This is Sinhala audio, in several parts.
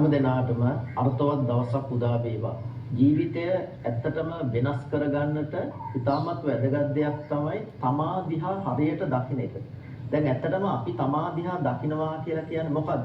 හැම දෙනාටම අර්ථවත් දවසක් උදා වේවා. ජීවිතය ඇත්තටම වෙනස් කරගන්නට ඉතාමත් වැදගත් දෙයක් තමයි තමා දිහා හරියට දකින එක. දැන් ඇත්තටම අපි තමා දිහා දකිනවා කියලා කියන්නේ මොකද්ද?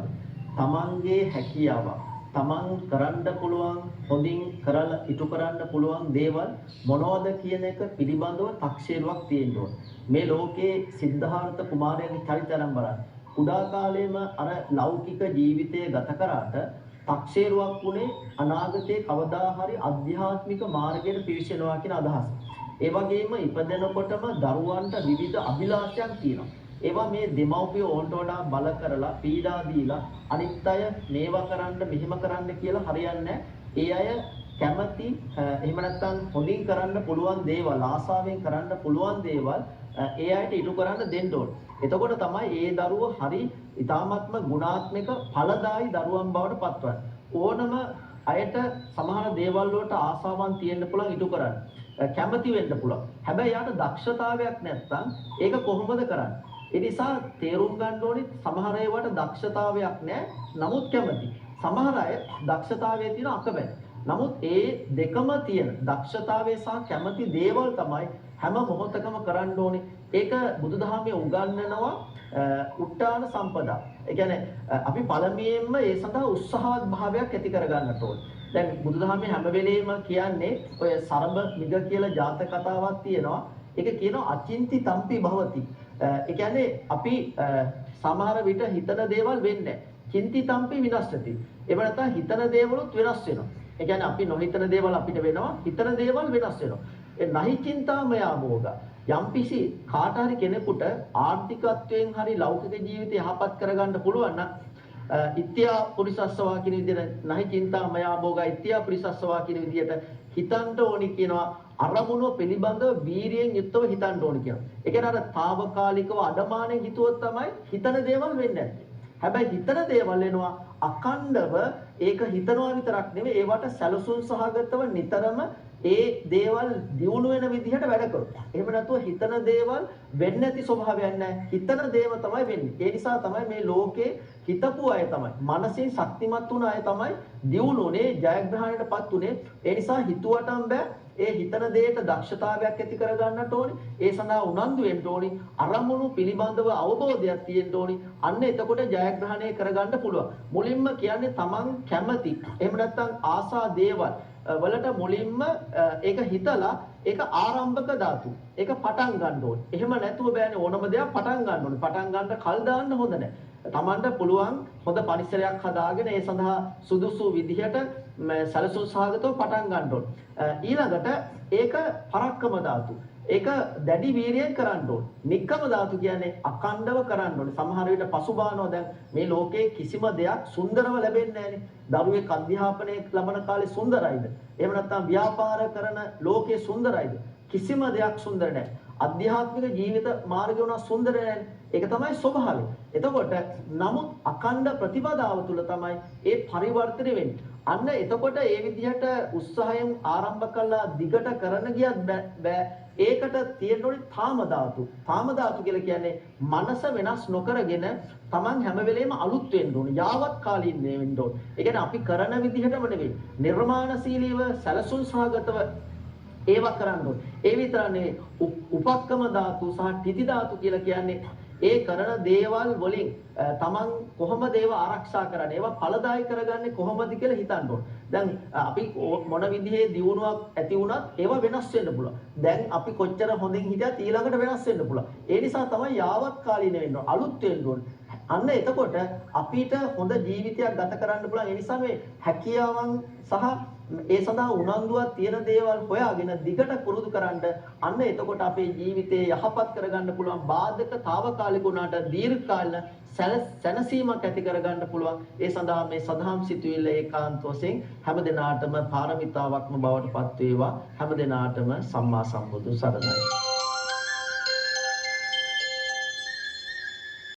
තමන්ගේ හැකියාව, තමන් කරන්න පුළුවන්, හොඳින් කරලා ඉටු කරන්න පුළුවන් දේවල් මොනවද කියන එක පිළිබඳව තක්සේරුවක් තියෙන්න ඕන. මේ ලෝකේ සිද්ධාර්ථ කුමාරයාගේ චරිතය අරන් බලන්න. කුඩා කාලේම අර ලෞකික ජීවිතය ගත කරාට තක්සේරුවක් වුණේ අනාගතයේ කවදා හරි අධ්‍යාත්මික මාර්ගයට පිවිසෙනවා කියන අදහස. ඒ වගේම ඉපදෙනකොටම දරුවන්ට විවිධ අභිලාෂයන් තියෙනවා. ඒවා මේ දෙමව්පියෝ ඕන්ට වඩා බල කරලා පීඩා දීලා අනිත් අය මේවා කරන්න මෙහෙම කරන්න කියලා හරියන්නේ. ඒ අය කැමති එහෙම නැත්නම් හොඳින් කරන්න පුළුවන් දේවල්, ආසාවෙන් කරන්න පුළුවන් දේවල් ඒ අයට ඉටු කරන්න දෙන්න ඕන. එතකොට තමයි ඒ දරුවෝ හරි ඉතාමත්ම ගුණාත්මක ඵලදායි දරුවන් බවට පත්වන්නේ. ඕනම අයට සමහර දේවල් වලට ආසාවන් තියෙන්න පුළුවන් ඉටු කරන්න. කැමති වෙන්න පුළුවන්. හැබැයි යාට දක්ෂතාවයක් නැත්නම් ඒක කොහොමද කරන්නේ? ඒ නිසා තේරුම් ගන්න ඕනේ සමහර ඒවාට දක්ෂතාවයක් නැහැ, නමුත් කැමති. සමහර අය දක්ෂතාවයේ තියෙන අකමැති. නමුත් ඒ දෙකම තියෙන දක්ෂතාවය සහ කැමති දේවල් තමයි හැම මොහොතකම කරන්න ඕනේ. ඒක බුදුදහමේ උගන්වනවා උට්ටාන සම්පදා. ඒ කියන්නේ අපි පළමුවෙන්ම ඒ සඳහා උත්සාහවත් භාවයක් ඇති කරගන්නට ඕනේ. දැන් බුදුදහමේ හැම වෙලෙම කියන්නේ ඔය සරබ මිග කියලා ජාතක කතාවක් තියෙනවා. ඒක කියනවා අචින්ති තම්පි භවති. ඒ කියන්නේ අපි සමහර විට හිතන දේවල් වෙන්නේ නැහැ. චින්ති තම්පි විනස්සති. එහෙම නැත්නම් හිතන දේවලුත් වෙනස් වෙනවා. ඒ කියන්නේ අපි නොහිතන දේවල් අපිට වෙනවා, හිතන දේවල් වෙනස් වෙනවා. ඒ නහි චින්තාමයා මෝග. යම්කිසි කාට හරි කෙනෙකුට ආර්ථිකත්වයෙන් හරි ලෞකික ජීවිතය යහපත් කරගන්න පුළුවන් නම් ඉත්‍යා පුරිසස්සවා කියන විදිහට නහි චින්තාමයා භෝග ඉත්‍යා පුරිසස්සවා කියන විදිහට හිතන්න ඕනි කියනවා. අරමුණ පිළිබඳව වීරියෙන් යුක්තව හිතන්න ඕනි කියනවා. ඒ කියන්නේ අර තාවකාලිකව අඩමාණයෙන් හිතුවොත් තමයි හිතන දේවල් වෙන්නේ නැත්තේ. හැබැයි හිතන දේවල් එනවා අඛණ්ඩව. ඒක හිතනවා විතරක් නෙවෙයි, ඒවට සැලසුම් සහගතව නිතරම ඒ දේවල් දියුණු වෙන විදිහට වැඩ කරනවා. එහෙම නැතුව හිතන දේවල් වෙන්නේ නැති ස්වභාවයක් නැහැ. හිතන දේම තමයි වෙන්නේ. ඒ නිසා තමයි මේ ලෝකේ හිතපු අය තමයි, මනසින් ශක්තිමත් වුණ අය තමයි දියුණුනේ, ජයග්‍රහණයටපත් උනේ. ඒ නිසා හිතුවටම බෑ. ඒ හිතන දේට දක්ෂතාවයක් ඇති කරගන්නට ඕනි. ඒ සඳහා උනන්දු වෙන්න ඕනි. අරමුණු පිළිබඳව අවබෝධයක් තියෙන්න ඕනි. අන්න එතකොට ජයග්‍රහණය කරගන්න පුළුවන්. මුලින්ම කියන්නේ තමන් කැමති, එහෙම නැත්නම් ආසා දේවල් වලට මුලින්ම ඒක හිතලා ඒක ආරම්භක ධාතු. ඒක පටන් ගන්න ඕනි. එහෙම නැතුව බෑනේ ඕනම දෙයක් පටන් ගන්න ඕනි. පටන් ගන්න කල් දාන්න හොඳ නෑ. තමන්ට පුළුවන් හොඳ පරිසරයක් හදාගෙන ඒ සඳහා සුදුසු විදිහට සැලසුම් සහගතව පටන් ගන්න ඕන. ඊළඟට ඒක පරක්කම ධාතු. ඒක දැඩි වීරියෙන් කරන්න ඕන. නික්කම ධාතු කියන්නේ අඛණ්ඩව කරන්න ඕනේ. සමහර විට පසුබානවා. දැන් මේ ලෝකේ කිසිම දෙයක් සුන්දරව ලැබෙන්නේ නැහනේ. දරුවෙක් අධ්‍යාපනය ලබන කාලේ සුන්දරයිද? එහෙම නැත්නම් ව්‍යාපාර කරන ලෝකේ සුන්දරයිද? කිසිම දෙයක් සුන්දර නැහැ. අධ්‍යාත්මික ජීවිත මාර්ගය උනා සුන්දර නැහැ. ඒක තමයි ස්වභාවය. එතකොට නමුත් අඛණ්ඩ ප්‍රතිපදාව තුළ තමයි ඒ පරිවර්තනය වෙන්නේ. අන්න එතකොට ඒ විදිහට උත්සාහයෙන් ආරම්භ කළා දිගට කරන ගියත් බෑ. ඒකට තියෙන්න ඕනේ තාම ධාතු. තාම ධාතු කියලා කියන්නේ මනස වෙනස් නොකරගෙන තමන් හැම වෙලේම අලුත් වෙන්න ඕනේ. යාවත් කාලීන වෙන්න ඕනේ. ඒ කියන්නේ අපි කරන විදිහටම නෙවෙයි. නිර්මාණශීලීව සැලසුම් සහගතව ඒවා කරන්න ඕනේ. ඒ විතර නෙවෙයි, උපක්කම ධාතු සහ ඨිති ධාතු කියලා කියන්නේ ඒ කරන දේවල් වලින් තමන් කොහොමද ඒවා ආරක්ෂා කරන්නේ, ඒවා ඵලදායී කරගන්නේ කොහොමද කියලා හිතන්න ඕනේ. දැන් අපි මොන විදිහේ දියුණුවක් ඇති වුණත් ඒවා වෙනස් වෙන්න පුළුවන්. දැන් අපි කොච්චර හොඳින් හිටියත් ඊළඟට වෙනස් වෙන්න පුළුවන්. ඒ නිසා තමයි යාවත් කාලීන වෙන්න ඕනේ, අලුත් වෙන්න ඕනේ. අන්න එතකොට අපිට හොඳ ජීවිතයක් ගත කරන්න පුළුවන්. ඒ නිසා මේ හැකියාවන් සහ ඒ සඳහා උනන්දුවක් තියෙන දේවල් හොයාගෙන දිගට පුරුදු කරන්න. අන්න එතකොට අපේ ජීවිතේ යහපත් කරගන්න පුළුවන්. බාධක තාවකාලික වුණාට දීර්ඝකාලීන සැනසීමක් ඇති කරගන්න පුළුවන්. ඒ සඳහා මේ සදහම් සිතුවිල්ල ඒකාන්ත වශයෙන් හැම දිනාටම පාරමිතාවක්ම බවට පත් වේවා. හැම දිනාටම සම්මා සම්බුදු සරණයි.